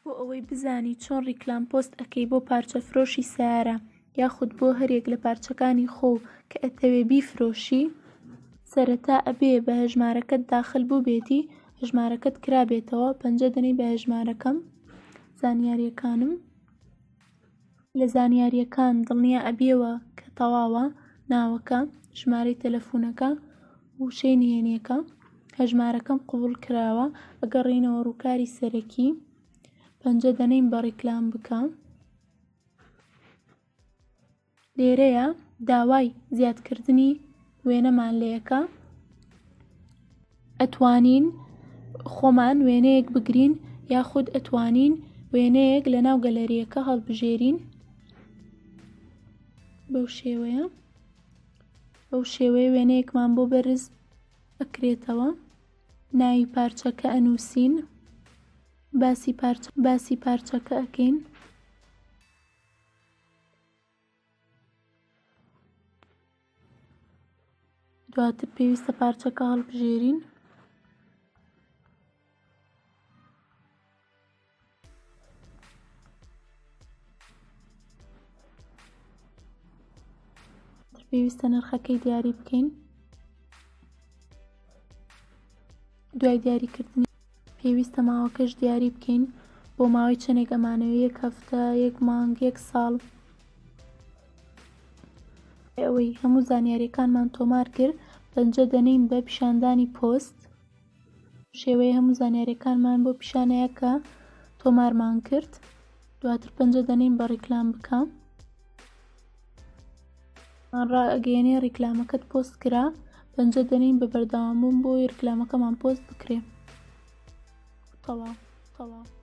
بۆ ئەوەی بزانی چۆن ڕیکلام پۆست ئەکەی بۆ پارچە فرۆشی سەیارە یاخود بۆ هەریەک لە پارچەکانی خۆو کە ئەتەوێ بیفرۆشی، سەرەتا ئەبێ بە هەژمارەکەت داخل بوبێتی هەژمارەکەت کرابێتەوە پەنجە دەنێی بە هەژمارەکەم زانیاریەکانم لە زانیاریەکان دڵنیا ئەبیەوە کە تەواوە ناوەکە ژمارەی تەلەفونەکە وشەی نهێنیەکە هەژمارەکەم قبوڵ کراوە ئەگەڕێینەوە ڕووکاری سەرەکی پەنجە دەنێین بە ڕیکلام بکە لێرەیە داوای زیادکردنی وێنەمان لێکە ئەتوانین خۆمان وێنەیەک بگرین یاخود ئەتوانین وێنەیەک لە ناو گەلەریەکە هەڵبژێرین بەو شێوەیە بەو شێوەیە وێنەیەکمان بۆ بەرز ئەکرێتەوە ناوی پارچەکە ئەنووسین باسی پارچە باسی پارچەکە ئەکەین دواتر پێویستە پارچەکە هەڵبژێرین. پێویستە نرخەکەی دیاری بکەین دوای دیاریکردنی پێویستە ماوەکەش دیاری بکەین بۆ ماوەی چەندێک ئەمانەوە یەک هەفتە یەک مانگ یەک ساڵ ئەوەی هەموو زانیاریەکانمان تۆمار کرد پەنجە دەنێین بە پیشاندانی پۆست شێوەیە هەموو زانیاریەکانمان بۆ پیشانەیە کە تۆمارمان کرد دواتر پەنجە دەنێین بە ڕیکلام بکە ڕائەگەیەنێ ڕیکلامەکەت پۆست کرا پەنجە دەنێین بە بەردەوامبوون بۆی ڕیکلامەکەمان پۆست بکرێ تەواو تەواو.